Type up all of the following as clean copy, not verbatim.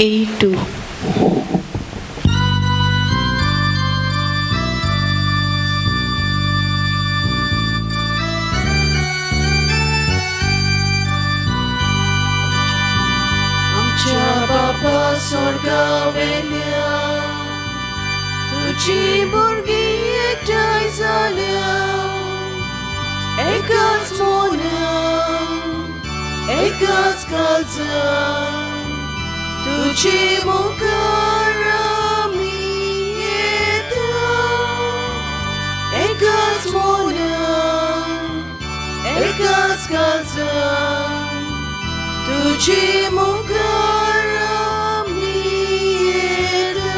A2. आमच्या बापा स्वर्गावेल्या तुजी भुरगीं एकठांय जाल्या एकाच मोन्यान एकाच काळजान तुजी मुखार आमी येता एकाच मोन्यान एकाच काळजान तुजी मुखार आमी येता.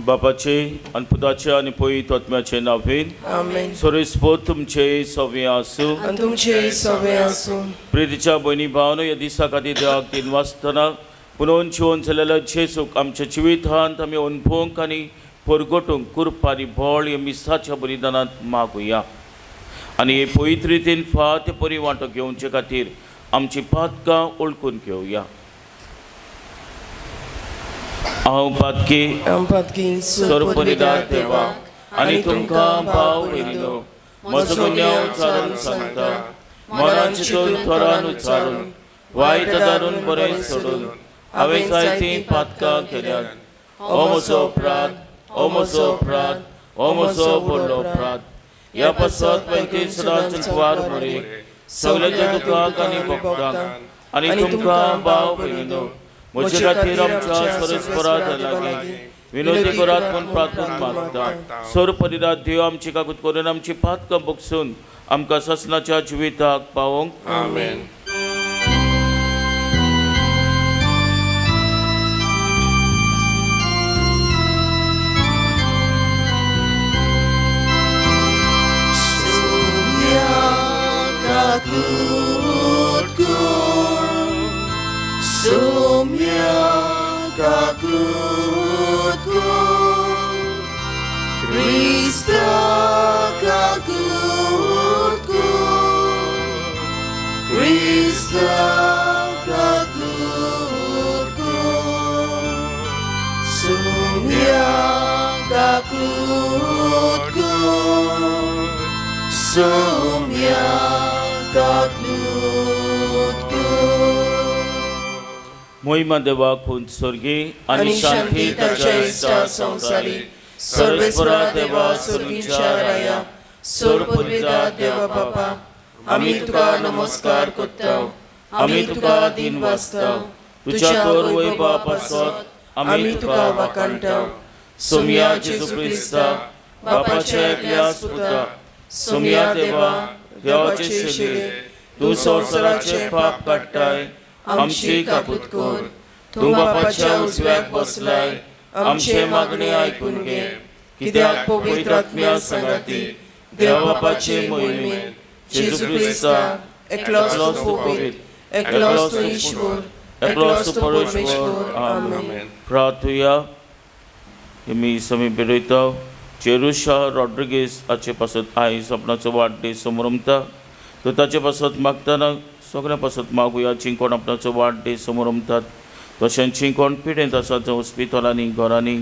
बापाचे आनी पुताचे आनी पवित्र आत्म्याचे नांवेन. आमेन. सर्वेस्पर तुमचे सवे आसूं. आनी तुमचे सवे आसूं. प्रितीच्या भयणी भावनो, ह्या दिसा खातीर देवाक दिन वाचतना पुनोवन जिवन जाल्ल्या जेजूक आमच्या जिवितांत आमी अणभवंक आनी परगटूंक कृपा आनी बळ ह्या मिसाच्या बलिदानांत मागुया आनी हे पवित्र रितीन फात परी वांटो घेवचे खातीर आमची पातकां ओळखून घेवया. हांव पातकी हांव पातकी सर्वपरिदार देवा आनी तुमकां भाव भयणीनो, म्हजो गुन्यांव उच्चारून सांगता. मनान चिंतून, थोरान उच्चारून, वायट दारून बरें सोडून हांवें जायतीं पातकां केल्यात. हो म्हजो अपराध, हो म्हजो अपराध, हो म्हजो व्हडलो अपराध. ह्या पासत पैकी सदांच कुवार मरे सगळ्या दुकाक आनी भक्तांक आनी तुमकां भाव भयणीनो, म्हजे खातीर आमच्या सर्वेस्परा लागीं विनोदी करात म्हूण प्रार्थना मागता. सर परिरात देव आमची काकूत करून आमची पातकां बगसून आमकां ससनाच्या जिविताक पावोवंक. आमेन. Sumya kakut kun, Sumya kakut kun, Krista kakut kun, Krista kakut kun, Sumya kakut kun, Sumya kakut kun. मोहिमा देवा खून स्वर्गी आनी शांती ताच्या इश्टा संवसारी. सर्वेस्परा देवा, स्वर्गीच्या राया, सर्वपुर्विदा देवा बापा, आमी तुका नमस्कार करता, आमी तुका दिन वाचता. तुझ्या तोर वैभवा पासत आमी तुका वाखाणटा. सोमया जेजू क्रिस्ता, बापाच्या एकल्या पुता, सोमया देवा, देवाचे शेले, तूं संवसाराचे पाप काडटाय, आमची काकूत कर. तूं बापाच्या उजव्याक बसलाय, आमचे मागणे आयकून घे. कित्याक पवित्र आत्म्या सांगाती देव बापाचे मोहिमेन जेजू क्रिस्ता, एकलोच तूं पवित्र, एकलोच तूं ईश्वर, एकलोच तूं परमेश्वर. आमेन. प्रार्थुया. मी समी बरयता. चेरुशा रॉड्रिगीस हाचे पासत आयज आपणाचो वाडदीस समरमता, तर ताचे पासत मागतना सगळ्या पासत मागुया जीं कोण आपणाचो वाडदीस समरमतात, तशेंच जीं कोण पिडेंत आसात, जावं हॉस्पिटलांनी, घरांनी,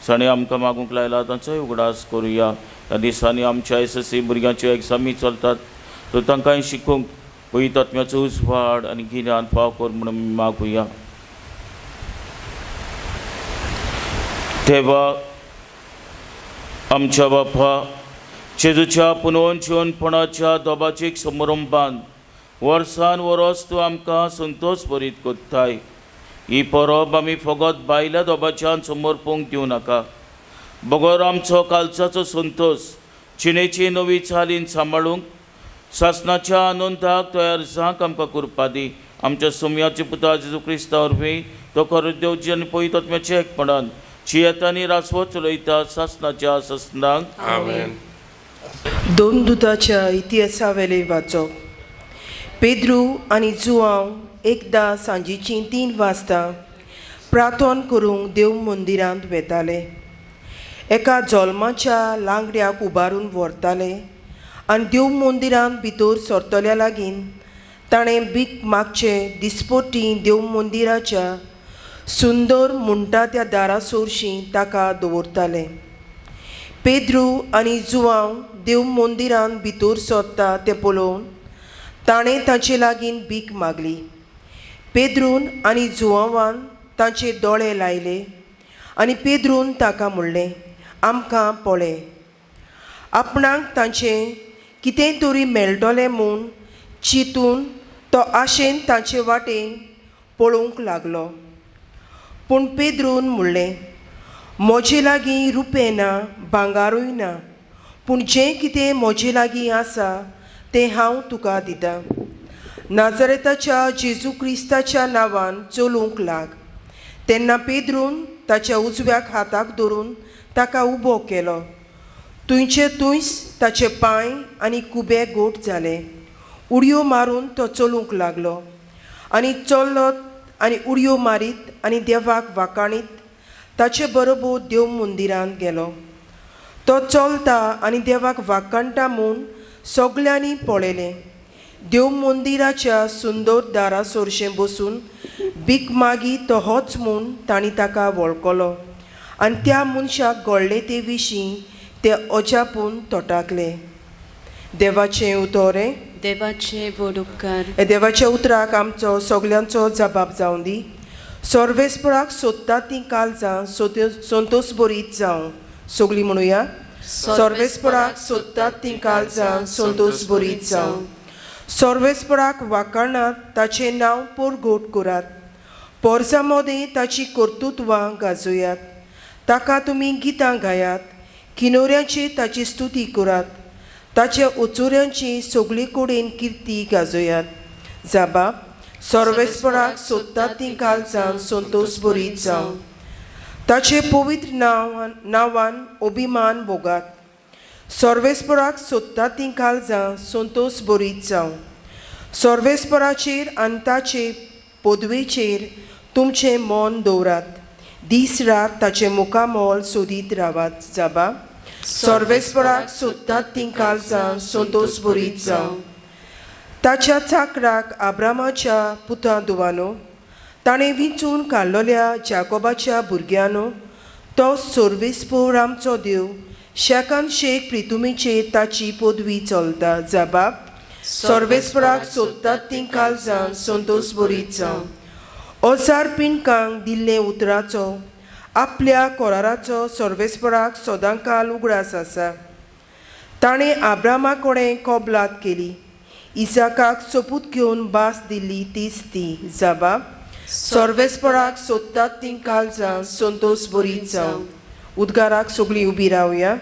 जाणें आमकां मागूंक लायला तांचोय उगडास करुया. ह्या दिसांनी आमच्या एसएससी भुरग्यांच्यो एग्जामी चलतात, तर तांकांय शिकूंक पवित्र आत्म्याचो उजवाड आनी गिन्यान फाव कर म्हणून आमी मागुया. देवा आमच्या बापा, जेजूच्या पुनोवन जिवनपणाच्या दोबाचीक समारंभान वर्सान वरोस तूं आमकां संतोश बरीत कोत्ताय. ही परब आमी फकत भायल्या दोबाच्यान समर्पूंक दिवं नाका, बगर आमचो कालचाचो संतोश जिणेची नवी चालीन सांबाळूंक सासनाच्या आनंदाक तयार जावंक आमकां कृपा दी. आमच्या सोमयाचे पुता जेजू क्रिस्ता वरवीं, तो खरो देवची आनी पवित्र आत्म्याच्या एकपणान जियेता आनी रासवो चलयता सासनाच्या ससनाक. आमेन. दोन दुताच्या इतिहासावेले वाचप. पेद्रू आनी जुआंव एकदां सांजेचीं 3 वाजता प्रार्थन करूंक देव मंदिरांत वेताले. एका जल्माच्या लांगड्याक उबारून व्हरताले आनी देव मंदिरांत भितर सरतल्या लागीं ताणें भीक मागचे दिसपोटी देव मंदिराच्या सुंदर म्हणटा त्या दारा सोरशीं ताका दवरताले. पेद्रू आनी जुवांव देव मंदिरान भितर सरता तें पळोवन ताणें तांचे लागीं भीक मागली. पेद्रून आनी जुवांवान तांचे दोळे लायले आनी पेद्रून ताका म्हणलें, आमकां पळय. आपणाक तांचें कितें तरी मेळटलें म्हूण चिंतून तो आशेन तांचे वाटेन पळोवंक लागलो. पूण पेद्रून म्हणलें, म्हजे लागीं रुपें ना, भांगारूय ना, पूण जें कितें म्हजे लागीं आसा तें हांव तुका दितां. नाजरेताच्या जेजू क्रिस्ताच्या नांवान चलूंक लाग. तेन्ना पेद्रून ताच्या उजव्याक हाताक धरून ताका उबो केलो. थंयचे थंयच ताचे पांय आनी खुबे गोट जाले. उडयो मारून तो चलूंक लागलो आनी चलत आनी उडयो मारीत आनी देवाक वाकाणीत ताचे बरोबर देव मंदिरांत गेलो. तो चलता आनी देवाक वाकाणटा म्हूण सगल्यांनी पळयलें. देव मंदिराच्या सुंदर दारा सोरशें बसून भीक मागी तो होच म्हूण तांणी ताका वळखलो आनी त्या मनशाक घडले ते विशीं ते अजापून तोटाकले. देवाचें उतर. देवाचे व्हड उपकार. देवाच्या उतराक आमचो सगल्यांचो जबाब जावं दी. सर्वेस्पराक सोदता तीं काळजां संतोश बरीत जावं. सगळीं म्हणुया, सर्वेस्पराक सोदतात तीं काळजां संतोश बरीत जावं. सर्वेस्पराक वाकाणात ताचें नांव परगोट करात. पोरसां मदें ताची कर्तुत्वां गाजोयात. ताका तुमी गितां गायात. किनोऱ्यांची ताची स्तुती करात. ताच्या ओचुऱ्यांची सगळे कडेन किर्ती गाजोयात. जाबाब, सर्वेस्पराक सोदतात तीं काळजां संतोश बरीत जावं. ताचे पवित्र नांवान अभिमान भोगात. सर्वेस्पराक सोदतात तीं काळजां संतोश बरीत जावं. सर्वेस्पराचेर आनी ताचे पदवेचेर तुमचें मन दवरात. दीस रात ताचें मुखामोल सोदीत रावात. जाबा, सर्वेस्पराक सोदतात तीं काळजां संतोश बरीत जावं. ताच्या चाकराक आब्रामाच्या पुता दुवानो, ताणें विंचून काडलोल्या जाकोबाच्या भुरग्यांनो, तो सर्वेस्पोर आमचो देव शेकान शेक प्रितुमीचेर ताची पदवी चलता. जाबाब, सर्वेस्पराक सोदतात तीं काळजां संतोश बरीत जावं. ओजार पिंडकांक दिल्ले उतराचो आपल्या कोराराचो सर्वेस्पराक सदांकाल उगडास आसा. ताणें आब्रामा कडेन कबलात केली, इसाकाक सोपूत घेवन भास दिल्ली तीच ती. जाबाब, सर्वेस्पराक सोदतात तीं काळजां संतोश बरीत जावं. उद्गाराक सगळीं उबी रावया.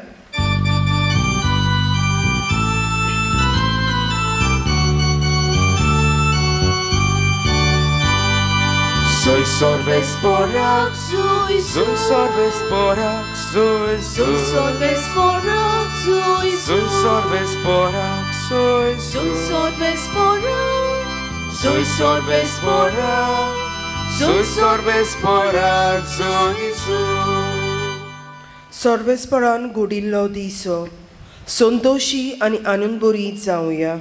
Soy sorvesporak, Soy soy sorvesporak, soy Soy sorvesporak, soy soy sorvesporak, soy Soy sorvesporak, soy sorvesporak, soy sorvesporak, soy soy. सर्वेस्परान घडिल्लो दिसो Santoshi आनी आनंदबरीत जावया.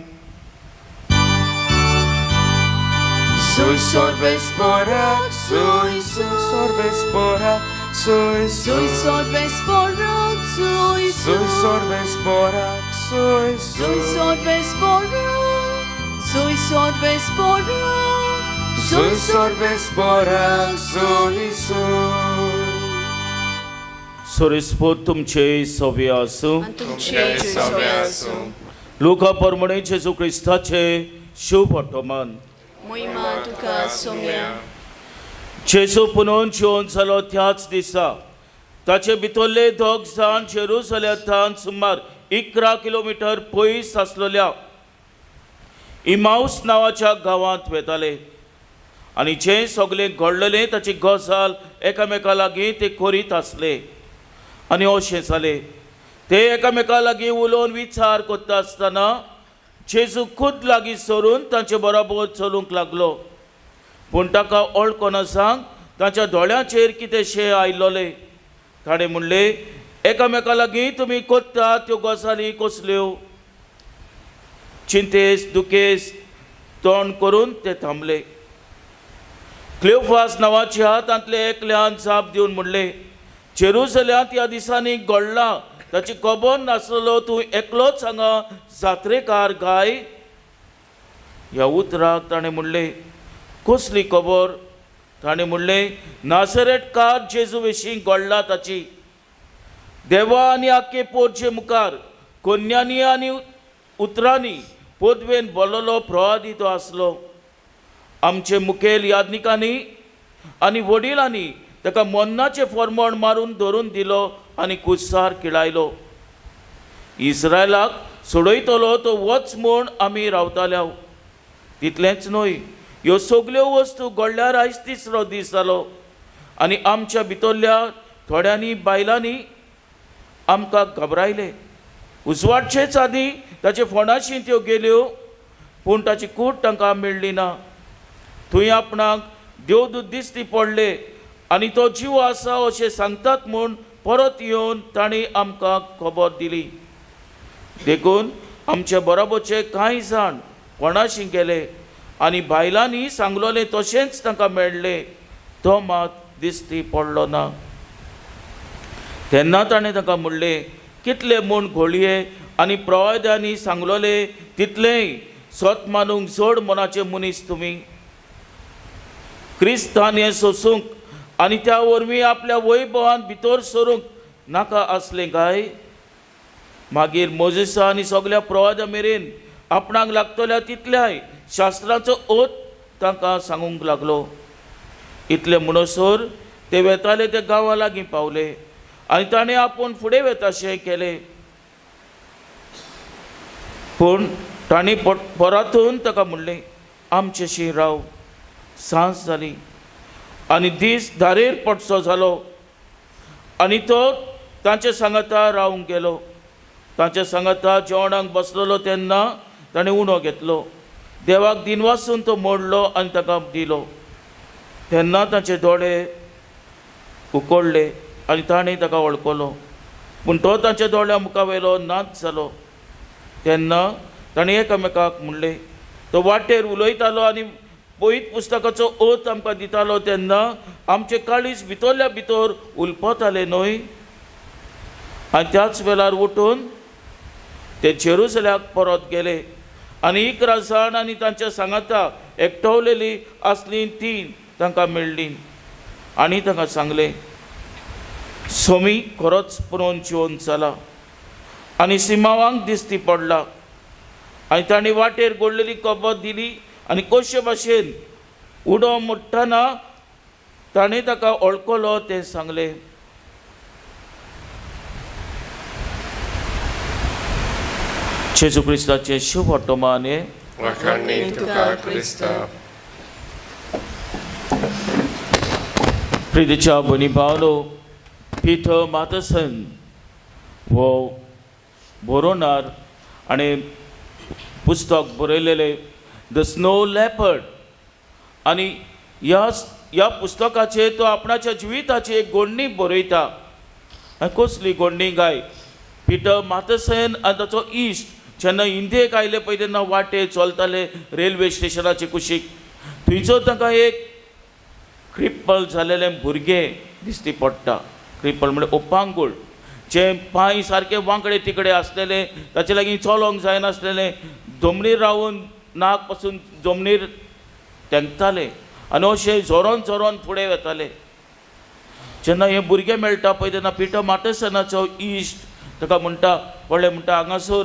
Soy sorvesporak, soy sorvesporak, soy Soy sorvesporak, soy soy sorvesporak, soy Soy sorvesporak, soy sorvesporak, soy sorvesporak, soy soy. सोरेस्पोर तुमचे सवे आसूं. आनी तुमचे सवे आसूं. लुका परमणे जेजू क्रिस्ताचे शुभ वर्तमान. मोहिमा तुका सोम्या. जेजू पुनोन जिवन जालो त्याच दिसा ताचे भितरले दोग जाण जेरुसलेमांत सुमार 11 किलोमिटर पयस आसलेल्या इमाऊस नांवाच्या गांवांत वेताले आनी जें सगळें घडलेलें ताची गजाल एकामेका लागीं ते करीत आसले. आनी अशें जालें, ते एकामेका लागीं उलोवन विचार करता आसतना जेजू खुद लागीं सरून तांचे बरोबर चलूंक लागलो. पूण ताका वळखना सांग तांच्या दोळ्यांचेर कितेंशें आयलोलें. ताणें म्हणलें, एकामेका लागीं तुमी करता त्यो गजाली कसल्यो? चिंतेस दुखेस तोंड करून ते थांबले. क्लियोफास नांवाच्या तांतले एकल्यान जाप दिवन म्हणलें, जेरुजल्यांत ह्या दिसांनी घडला ताची खबर नासलेलो तूं एकलोच हांगा जात्रेकार गाय? ह्या उतराक ताणें म्हणलें, कसली खबर? ताणें म्हणलें, नासरेटकार जेजू विशीं घडला ताची. देवा आनी आख्खे पोरचे मुखार कोन्यांनी आनी उतरांनी पदवेन बोल्लोलो प्रवादी तो आसलो. आमचे मुखेल यादनिकांनी आनी वडिलांनी ताका मन्नाचें फॉर्मण मारून धरून दिलो आनी कुसार किळायलो. इस्रायलाक सोडयतलो तो वच म्हूण आमी रावताल्या. तितलेंच न्हय, ह्यो सगल्यो वस्तू घडल्यार आयज तिसरो दीस जालो आनी आमच्या भितरल्या थोड्यांनी बायलांनी आमकां घबरायले. उजवाडचेच आदी ताचे फोंडाशी त्यो गेल्यो, पूण ताची कूट तांकां मेळ्ळी ना. थंय आपणाक देवदूत दिसती पडले आनी तो जीव आसा अशें सांगतात म्हूण परत येवन तांणी आमकां खबर दिली. देखून आमचे बरोबरचे कांय जाण कोणाशी गेले आनी बायलांनी सांगलोलें तशेंच तांकां मेळ्ळें, तो मात दिसती पडलो ना. तेन्ना ताणें तांकां म्हणलें, कितले म्हूण घोळये आनी प्रवाद्यांनी सांगलोलें तितलेंय सत मानूंक चड मनाचे मनीस तुमी. क्रिस्तान हें सोसूंक आनी त्या वरवीं आपल्या वैभवान भितर सरूंक नाका आसलें काय? मागीर मोजेसा आनी सगल्या प्रवाद्यां मेरेन आपणाक लागतल्या तितल्याय शास्त्राचो ओत तांकां सांगूंक लागलो. इतले म्हणसर ते वेताले ते गांवा लागीं पावले आनी ताणें आपूण फुडें वेताशें केलें. पूण तांणी परातून ताका म्हणलें, आमचेशी राव, सांज जाली आनी दीस धारेर पडचो जालो. आनी तो तांचे सांगाता रावंक गेलो. तांचे सांगाता जेवणाक बसलेलो तेन्ना ताणें उणो घेतलो, देवाक दिनवासून तो मोडलो आनी ताका दिलो. तेन्ना तांचे दोळे उकडले आनी ताणें ताका वळखलो, पूण तो तांच्या दोळ्या मुखा वयलो नाच जालो. तेन्ना ताणें एकामेकाक म्हणलें, तो वाटेर उलयतालो आनी पयत पुस्तकाचो ओत आमकां दितालो तेन्ना आमचे काळीज भितरल्या भितर उलपताले न्हय? आनी त्याच वेळार उठून ते जेरुजल्याक परत गेले आनी 11 जाण आनी तांच्या सांगाता एकटवलेली आसली ती तांकां मेळ्ळी आनी तांकां सांगलें, सोमी खरोच पुरोवन जिवन जाला आनी सिमावांक दिसती पडला. आनी तांणी वाटेर गोडलेली खबर दिली आनी कशे भाशेन उडो मोडटना ताणें ताका वळखलो तें सांगलें. जेजू क्रिस्ताचें शुभ वर्तमान. प्रितीच्या भयणी भावनो, पीटर माथेसन हो बरोवणार आनी पुस्तक बरयलेलें the snow leopard, आनी ह्या पुस्तकाचेर तो आपणाच्या जिविताची एक गोडणी बरयता. आनी कसली गोडणी गाय? पीटर माथेसन आनी ताचो इश्ट जेन्ना इंडियेक आयले पळय तेन्ना वाटेर चलताले रेल्वे स्टेशनाचे कुशीक, थंयसर तांकां एक क्रिपल जालेलें भुरगें दिसती पडटा. क्रिपल म्हणजे ओपांगूळ, जे पांय सारके वांकडे तिकडे आसलेले, ताचे लागीं चलोंक जायनासलेलें, जमनीर रावन नाक पासून जमनीर तेंकताले आनी अशें झरोन झरोन फुडें वताले. जेन्ना हें भुरगें मेळटा पळय तेन्ना पीटर माथेसनाचो इश्ट ताका म्हणटा, व्हडलें म्हणटा, हांगासर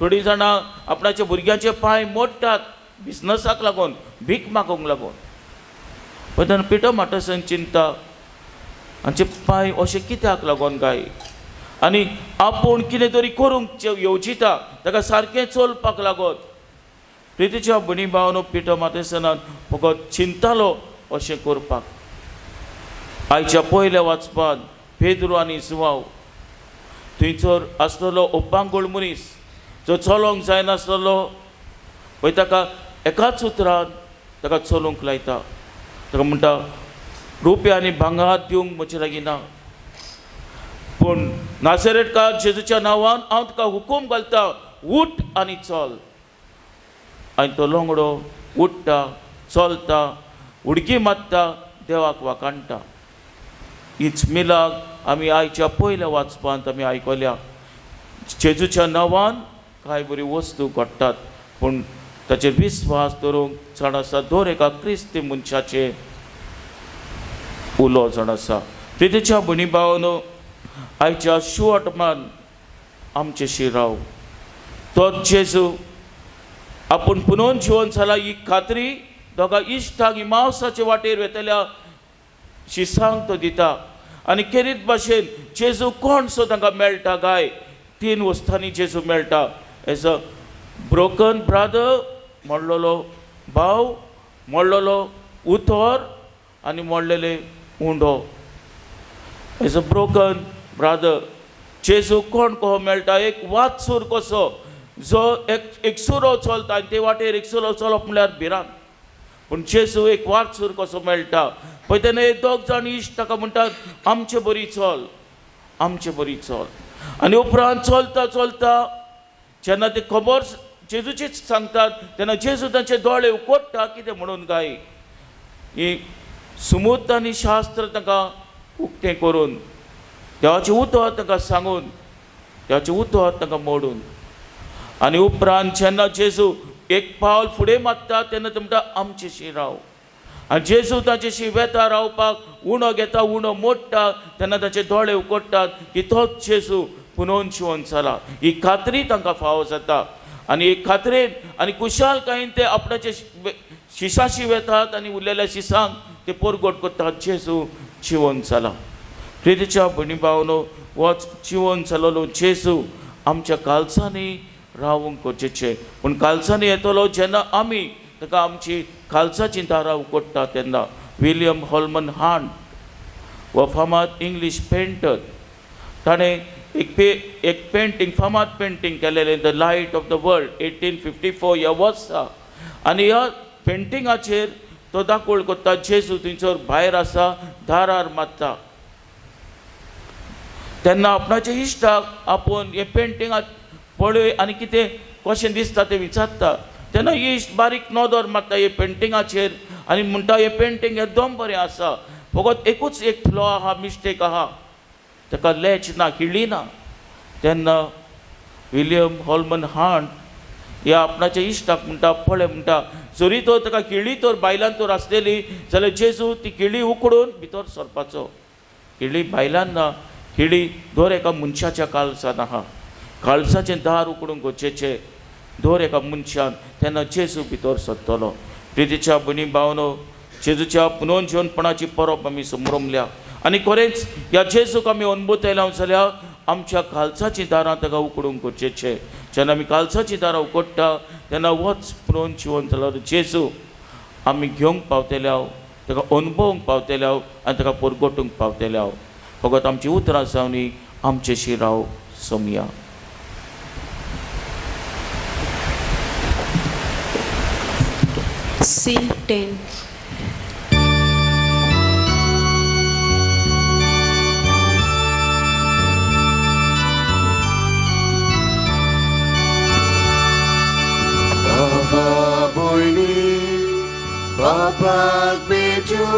थोडीं जाणां आपणाच्या भुरग्यांचे पांय मोडटात बिजनसाक लागून, भीक मागूंक लागून. पळय तेन्ना पीटर माथेसन चिंता, हांचे पांय अशें कित्याक लागून काय? आनी आपूण कितें तरी करूंक येवजिता, ताका सारकें चलपाक लागत. प्रितीच्या भयणी भावानो, पीटर माथेसनान फकत चिंतालो अशें करपाक. आयच्या पयल्या वाचपान पेद्रू आनी जुवाव थंयसर आसलेलो ओपांगोळ मनीस जो चलोंक जायनासलेलो पळय ताका एकाच उतरान ताका चलूंक लायता. ताका म्हणटा, रुपया आनी भांगर दिवंक म्हजे लागीं ना, पूण नासेरेटकार जेजूच्या नांवान हांव तुका हुकूम घालता, उठ आनी चल. आनी तो लंगडो उठ्ठा, चलता, उडकी मारता, देवाक वाखाणटा. हीच मिलाग आमी आयच्या पयल्या वाचपांत आमी आयकल्या. जेजूच्या नांवान कांय बऱ्यो वस्तू घडटात, पूण ताचेर विस्वास दवरूंक जाण आसा दर एका क्रिस्ती मनशाचें उलो जाण आसा. प्रितीच्या भयणी भावानो, आयच्या शुवाटमान आमचेशी राव. तो जेजू आपूण पुनोन जिवन जाला ही खात्री दोगा इश्टाक इमावसाचे वाटेर वेतल्या शिसांक तो दिता. आनी खेरीत भाशेन जेजू कोण सो तांकां मेळटा काय तीन वस्तांनी जेजू मेळटा. एज अ ब्रोकन ब्रादर, मोडलेलो भाव, मोडलेलो उतर आनी मोडलेले उंडो. एज अ ब्रोकन ब्रादर जेजू कोण कसो मेळटा? एक वातसूर कसो जो एक एकसुरो चलता आनी ते वाटेर एकसुरो चलप म्हणल्यार भिरांत, पूण जेजू एक वातसूर कसो मेळटा. पळय तेन्ना एक दोग जाण इश्ट ताका म्हणटात आमचे बरी चल, आमचे बरी चल. आनी उपरांत चलता चलता जेन्ना ते खबर जेजूचीच सांगतात तेन्ना जेजू तांचे दोळे उकोडटा. कितें म्हणून काय ही सुमूत आनी शास्त्र तांकां उक्तें करून, देवाचें उतर तांकां सांगून, देवाचें उतर तांकां मोडून. आनी उपरांत जेन्ना जेजू एक पावल फुडें मारता तेन्ना ते म्हणटा आमचेशी राव. आनी जेजू ताचेशी वेता रावपाक उणो घेता, उणो मोडटा तेन्ना ताचे दोळे उकडटात की तोच जेजू पुनोन जिवन जाला. ही खात्री तांकां फावो जाता आनी ही खात्रेन आनी कुशालकायेन ते आपणाचे शिसाशी वेतात आनी उरलेल्या शिसांक ते परगट करतात जेजू जिवन जाला. प्रितीच्या भयणी भावनो, वच जिवन जालोलो जेजू आमच्या कालसांनी रावूंक गरजेचें. पूण कालसांनी येतलो जेन्ना आमी ताका आमची कालसाचीं दारां उकडटा तेन्ना. विलियम हॉलमन हांट हो फामाद इंग्लीश पेंटर, ताणें एक पेंटींग, फामाद पेंटींग केलेलें the light of the world 1854 ह्या वर्सा. आनी ह्या पेंटिंगाचेर तो दाखोवण करता जेजू थंयसर भायर आसा, दारार मारता. तेन्ना आपणाच्या इश्टाक आपोवन हें पेंटींग पळय आनी कितें कशें दिसता तें विचारता. तेन्ना इश्ट बारीक नदर मारता हे पेंटिंगाचेर आनी म्हणटा हें पेंटींग एकदम बरें आसा, फकत एकूच एक फ्लॉ आहा, मिस्टेक आहा, ताका लॅच ना, खिळी ना. तेन्ना विलियम हॉलमन हांट ह्या आपणाच्या इश्टाक म्हणटा पळय म्हणटा जरी तर ताका खिळी तर बायलान तर आसलेली जाल्यार जेजू ती खिळी उकडून भितर सरपाचो. खिळी बायलान ना, खिळी दर एका मनशाच्या काळजान आहा. काळजाचें दार उकडूंक गरजेचें दर एका मनशान, तेन्ना जेजू भितर सरतलो. प्रितीच्या भयणी भावनो, जेजूच्या पुनोन जिवनपणाची परब आमी समरमल्या आनी खरेंच ह्या जेजूक आमी अनुभवतले जाल्यार आमच्या काळजाचीं दारां ताका उकडूंक गरजेचें. जेन्ना आमी काळजाचीं दारां उकडटा तेन्ना वच पुनोन जिवन जाल्यार जेजू आमी घेवंक पावतले, ताका अनुभवूंक पावतले आनी ताका परगटूंक पावतले. फकत आमची उतरां जावनी आमचेशी राव Somaiya. C10. Baba boyni bapak bejo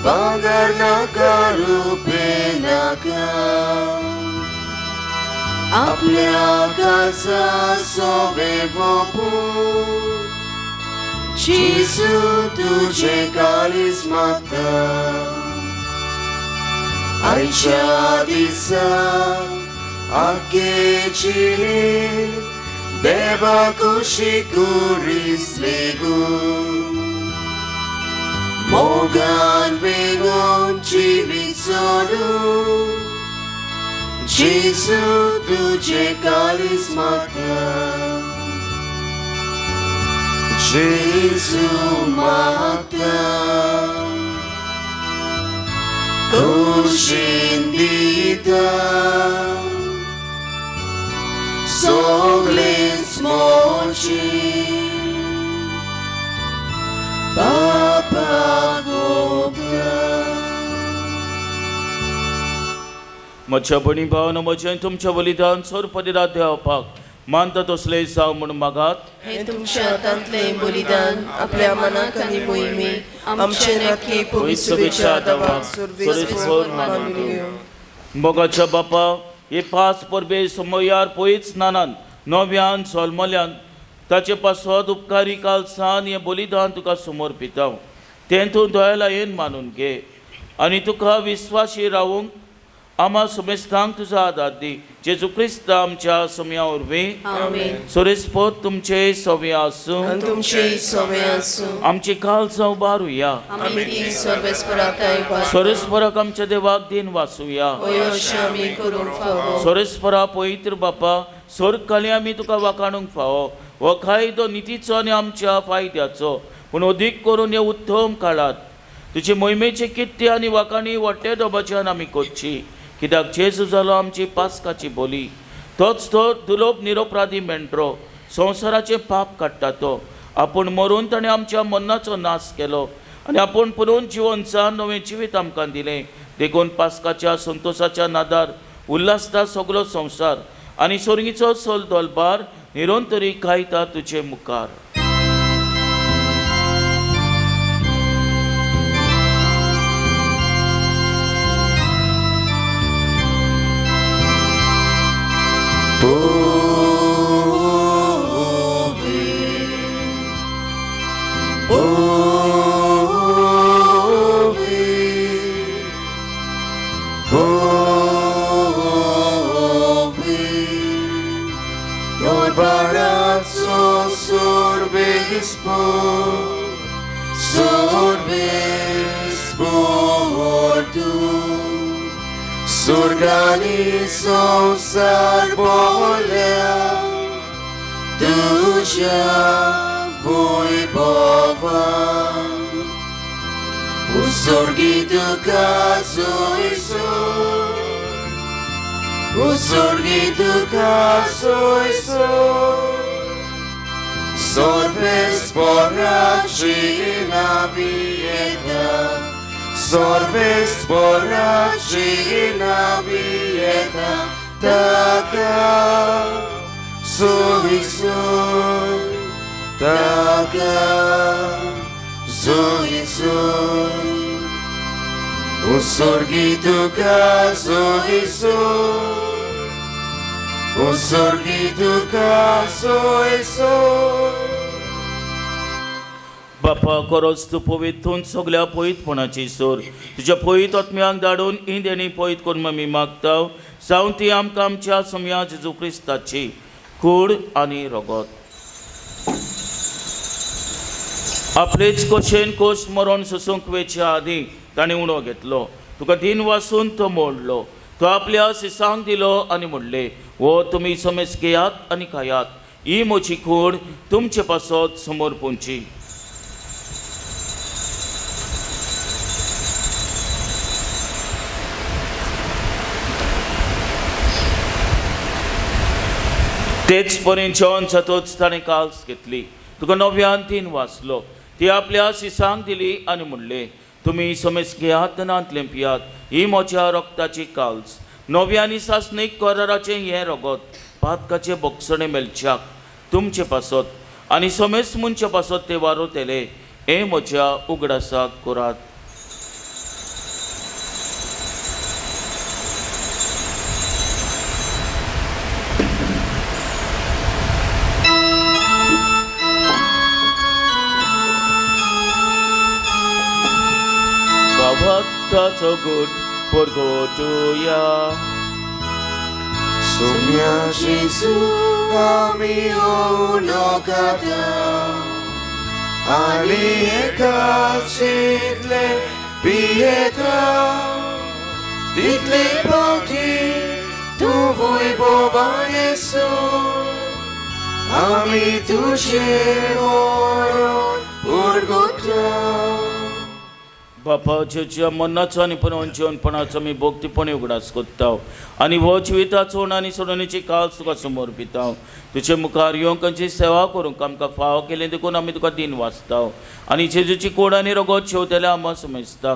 bagar naka rupe naka आपल्या काळजा सोवे वोपू जेजू तुझे काळीज मागता. आयच्या दिसा आख्खे जिणे देवा कुशीक रिसलेगू मोगान वेगून जिवीत सोडू जेजू तुझे काळीज मागता. जेजू मागता कुशीन दिता सगळेच मोजी बापा गोता. म्हज्या भयणी भावानो, म्हजें तुमच्या बलिदान सोरपदिरा देवपाक मानता तसले जावं म्हूण मागात. हे तुमच्या हातांतलें बलिदान आपल्या मनाक आनी मोहिमेक आमचे नातके पवित्र देवाक सुरवेस्पर मानून घेवं. मोगाच्या बापा, हे पांच परबे समयार पयच नानान नव्यान सोलमल्यान ताचे पासत उपकारी कालसान हें बलिदान तुका समर्पिता. तें तूं दयालायेन मानून घे आनी तुका विस्वाशी रावूंक आमा समेस्तांक तुजो आदार दी. जेजू क्रिस्त आमच्या समया वरवीं. आमेन. सोरेस्पोत तुमचे सवे आसूं आनी तुमचेय सवे आसूं. आमची काळजां उबारुया. आमी ती सर्वेस्पराक सोरेस्पराक आमच्या देवाक दिन वाचुया. हय अशें आमी करूंक फावो. सोरेस्परा पवित्र बापा, सोर्ग आमी तुका वाखाणूंक फावो. हो कायदो नितीचो आनी आमच्या फायद्याचो, पूण अदीक करून हे उत्तम काळात तुजे मोहिमेचे कित्य आनी वाखाणी वाडटे दोबाच्यान आमी करची. कित्याक जेजू जालो आमची पास्काची बोली, तोच तो दुलोब निरोपराधी मेंढरो संवसाराचें पाप काडटा. तो आपूण मरून ताणें आमच्या मरणाचो नाश केलो आनी आपूण पुरून जिवन जावन नवें जिवीत आमकां दिलें. देखून पास्काच्या संतोशाच्या नादार उल्हासता सगलो संवसार आनी सोर्गीचो सोल दोलबार निरंतरी गायता तुजे मुखार. Surgani संसार बोल्या तुझ्या वैभवान उसर्गी तुका सोयसो उसर्गी तुका सोयसो सर्वेस्पराची नावियेता सर्वेस्पराची नावियेता ताका सोयसो ताका सोयसो उसर्गी तुका सोयसो उसर्गी तुका सोयसो. बापा, खरोच तूं पवित्र सगल्या पवित्रपणाची सोर तुज्या पवित्र आत्म्यांक धाडून ही देणी पवित्र करून आमी मागता. जावं ती आमकां आमच्या समया जेजू क्रिस्ताची कूड आनी रगत. आपलेच कशेन कोश मरण सोसूंक वेच्या आदीं ताणें उणो घेतलो, तुका दिन वासून तो मोडलो, तो आपल्या सिसांक दिलो आनी म्हणलें, हो तुमी समेज घेयात आनी खायात, ही म्हजी कूड तुमचे पासत समोर पोंची. तेच परेन जेवण जातच ताणें काल्स घेतली, तुका नव्यान तीन वाचलो, ती आपल्या सिसांक दिली आनी म्हणलें, तुमी समेज घेयात नांतलें पियात, ही म्हज्या रक्ताची काल्स, नव्या आनी सासणीक कराराचें हें रगत पातकाचें बोगसणें मेळच्याक तुमचे पासत आनी समेज मनच्या पासत ते वारोतले, हें म्हज्या उगडासाक करात. भक्ताचो गुट परगटुया. सुम्या जेजू आमी उलोकाता आनी एकाचीतले पियेता तितले पावटी तूं वैभवान येसू आमी तुजें मरण परगटा. बापा, जेच्या मरणाचो आनी पुनोवन जिवनपणाचो आमी भोक्तीपणी उगडास कोत्ता आनी हो जिविताचो आनी सोडवणेची काळ तुका समर्पिता. तुजे मुखार येवंक आमची सेवा करूंक आमकां फावो केलें देखून आमी तुका दिन वाचता आनी जेजूची कोड आनी रगत शेवतेल्या आमा समजता.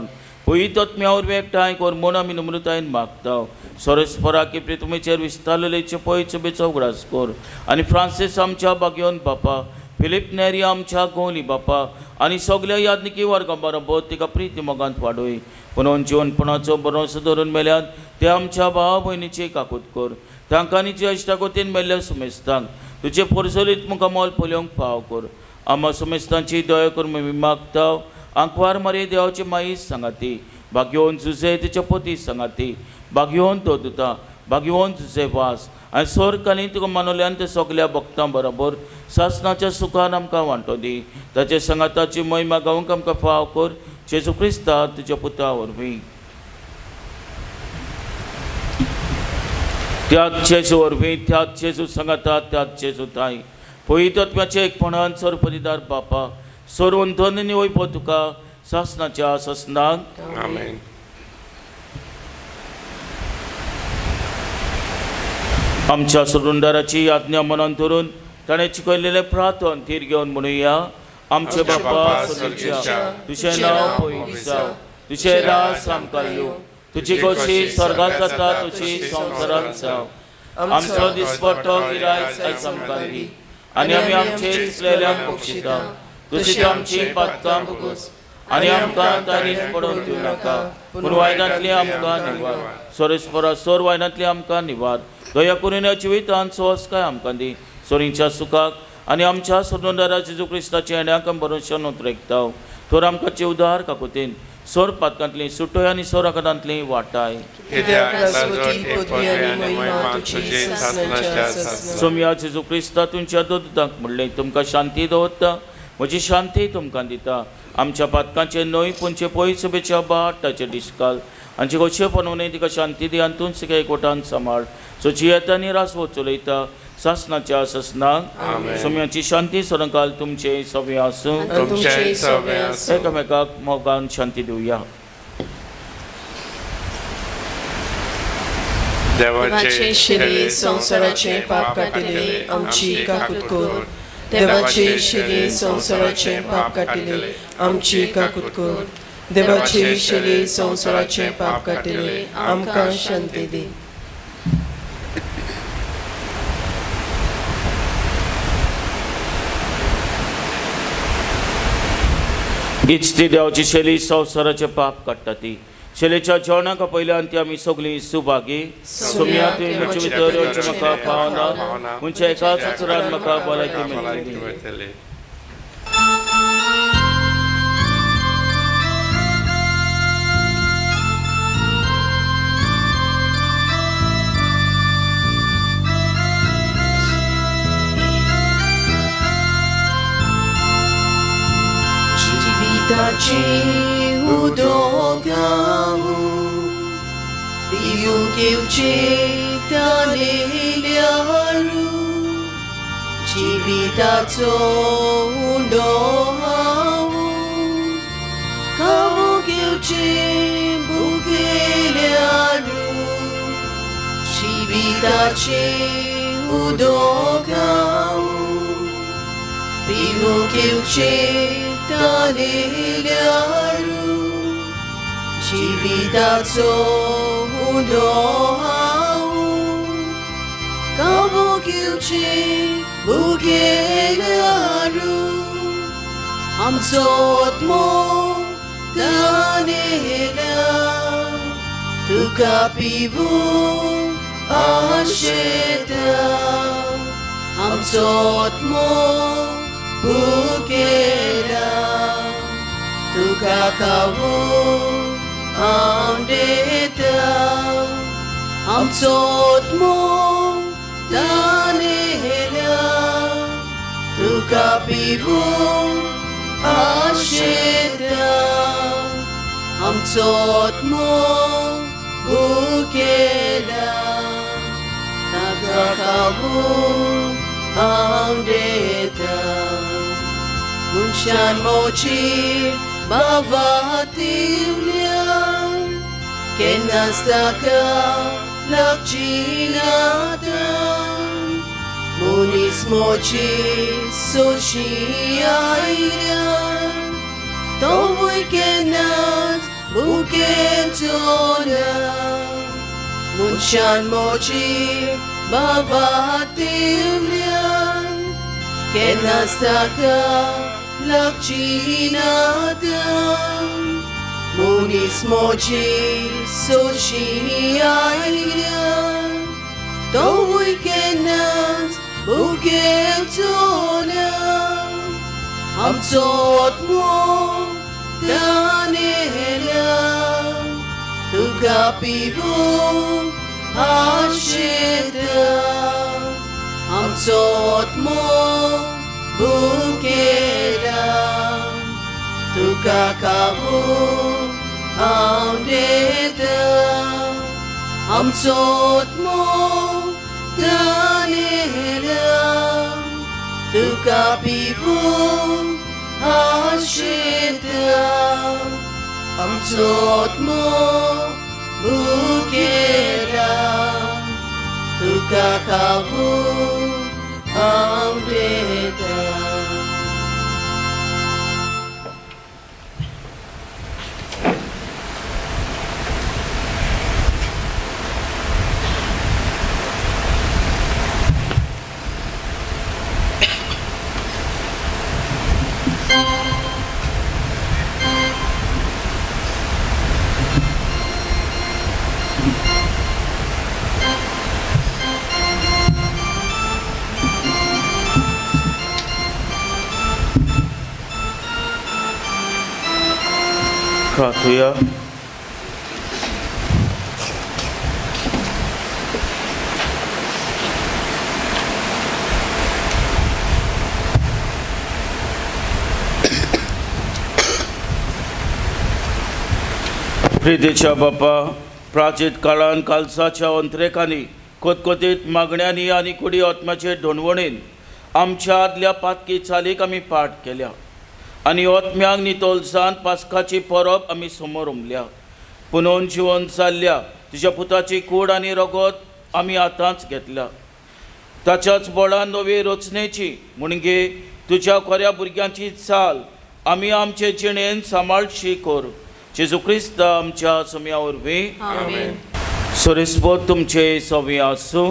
पवित्र आत्म्या वरवीं एकठांय कर म्हूण आमी नम्रतायेन मागता. सोरेस्पराकी प्रितुमेचेर विस्तारलेले पयच बेचो उगडास कर आनी फ्रांसीस आमच्या बागयोन बापा, फिलीप नेरी आमच्या गोली बापा आनी सगल्या यादनिकी वर्गां बरोबर तिका प्रिती मोगांत वाडय. पुनोन जिवनपणाचो भरोसो धरून मेल्यात ते आमच्या भाव भयणीची काकूत कर. तांकां नी इश्टागोतीन मेल्ल्या सुमेस्तांक तुजे पोरसोलीत मुखार मोल पळोवंक फाव कर. आमा सुमेस्तांची दया करून आमी मागता. आंकवार मारी देवाची माई सांगाती, भाग्यवन जुजे तिच्या पती सांगाती, भाग्यवन तो दुता, भाग्यवन जुजे वास आनी सोरकाली तुका मानवल्यान ते सगल्या भक्तां बरोबर सासनाच्या सुखान आमकां वांटो दी. ताचे सांगाताची महिमा गावंक आमकां फाव कर. जेजू क्रिस्ता तुज्या पुता वरवीं. त्याच जेजू वरवीं, त्याच जेजू सांगाता, त्याच जेजू ताई पवित्र आत्म्याच्या एकपणान सर्वपरिदार बापा सर्व धन्य वयपो तुका सासनाच्या सासनाक. आमेन. आमच्या सोडूनदाराची आज्ञा मनान धरून ताणें शिकयलेलें प्रार्थन थीर घेवन म्हणुया. आमचे बापा स्वर्गीच्या, तुजें नांव पवित्र जावं, तुजें राज आमकां येवं, तुजी गोशी स्वर्गांत जाता तुजी संवसारांत जावं. आमचो दिसपट्टो गिरायक आयज आमकां दी आनी आमी आमचे चुकलेल्यांक बक्षिता, तशीच आमची पातकां भोगोस आनी आमकां तारीन पडोवन दिवं नाका, पूण वायनांतली आमकां निवार. सोरेस्परा सोर वायनांतली आमकां निवार. दया करून ह्या जिवितांत सोसकाय आमकां दी. सोरींच्या सुखाक आनी आमच्या सोडूनदारा जेजू क्रिस्ताच्या येण्याक आमी भरोश्यान उतरेकता. तर आमकां उदार काकुतीन सोर पातकांतली सुटोय आनी सोर आकारांतली वाटाय. सोमया जेजू क्रिस्ता तुमच्या दोतांक म्हणलें, तुमकां शांती दवरता, म्हजी शांती तुमकां दिता. आमच्या पातकांचे न्हय पूण पयस सभेच्या बाट ताचे डिस्काल आनी गोशे पनवणे तिका शांती दी आनी तूं तिका एकवटान सांबाळ. सो येता आनी रासवो चलयता सासनाच्या सासनाक. सोम्याची शांती सरंकाल तुमचे सगळे आसूं. एकामेकाक मोगान शांती दिवया. देवाचे शिरी संवसाराचे पाप काटिले आमची काकूत कर. देवाचे शिरी संवसाराचे पाप काटिले आमची काकूत कर. देवाचे शिरी संवसाराचे पाप काटिले आमकां शांती दी. इच्छती देवाची शैली संवसाराचे पाप काडटा ती शैलेच्या जेवणाक पयल्यान ती आमी सगळीं सुभागी. सोम्या तुवें म्हजे भितर येवचें म्हाका पावना, म्हणचे एकाच उतरान म्हाका भलायकी मेळटली. जिविताची उदोगावू पिवूंक येवचे तानेल्यारू, जिविताचो उंडो हांव खावूंक येवचे भुकेल्यारू, जिविताचे उदोगावू पिवूंक येवचे तानेल्यारू, जिविताचो उंडो हांव खावूंक येवचे भुकेल्यारू. आमचो आत्मो तानेल्या तुका पिवूंक आशेता, आमचो आत्मो भुकेला तुका खावूंक आंवडेता, आमचो आत्मो तानेल्या तुका पिवूंक आशेता, आमचो आत्मो भुकेला तुका खावूंक आंवडेता. मनशान मोची बाबा दिवल्या केन्नाच ताका लागची ना मनीस मोची सोशी आयल्या तोवूय केन्नाच भुकेना. बुकेवचो ना मनशान मोजी बाबा दिवल्यान केन्नाच ताका लागची ना मनीस मोजी सोशी आयल्यान तोवूय केन्नाच बुकेवचो ना आमचो आत्मो तानेल्या तुका पिवूंक आशेता आमचो आत्मो बुकेला तुका खावूंक आवडेता आमचो आत्मो तानेल्या तुका पिवूंक आशेता आमचो आत्मो बुकेला तुका खावूंक आवडेता. प्रार्थुया. प्रितीच्या बापा, प्राचीन काळान कालसाच्या अंतरेकांनी कोतकोतीत मागण्यांनी आनी कुडी आत्म्याचे दोनवणीन आमच्या आदल्या पातकी चालीक आमी पाठ केल्या आनी आत्म्यांक नितोलसान पास्काची परब आमी समोर उमल्या. पुनोवन जिवन जाल्ल्या तुज्या पुताची कूड आनी रगत आमी आतांच घेतल्या. ताच्याच बळान नवी रचनेची म्हणजे तुज्या खऱ्या भुरग्यांची चाल आमी आमचे जिणेन सांबाळशी कर. जेजू क्रिस्त आमच्या सोम्या वरवीं. सोरेस्पोत तुमचे सोवे आसूं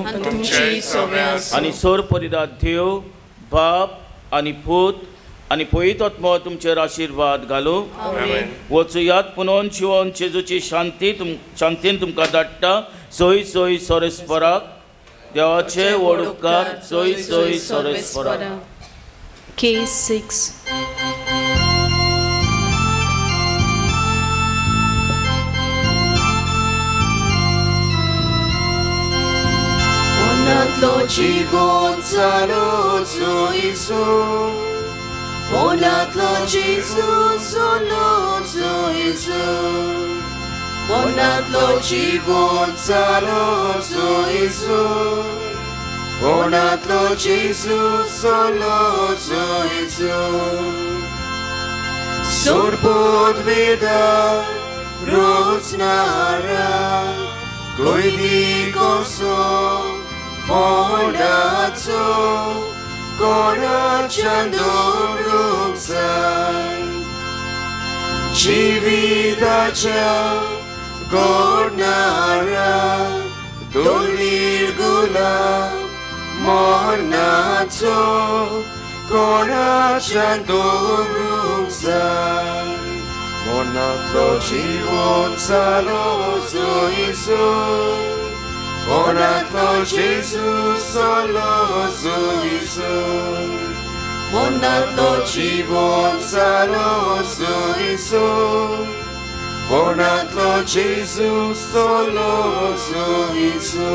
आनी सोर परिदात देव बाप आनी पूत आनी पवित्र आत्मो तुमचेर आशिर्वाद घालूं. वचुयात पुनोवन जिवन जेजूची शांती शांतीन तुमकां धाडटा. सोय सोय सोरेस्पराक देवाचे व्हड उपकार. सोय सोय सोरेस्पराक. K6. Fonatlo जीवन चालोचो येसू, फोनांतलो जेजू चलोचो येसू, फोनांतलो जीवन चालोचो येसू, फोनांतलो जेजू चलोचो येसू. सोरपोत वेदा रोचणारा कोयदी कसो फोंडाचो कोणाच्यान दवरूंक जाय जिविताच्या गोडणारा दोलीर गुलाम मरणाचो कोणाच्यान दवरूंक जाय. मनांतलो जीवन चालोचो येसू, फोनांतलो जेजू चलोचो येसू, मनांतलो जीवन चालोचो येसू, फोनांतलो जेजू चलोचो येसू.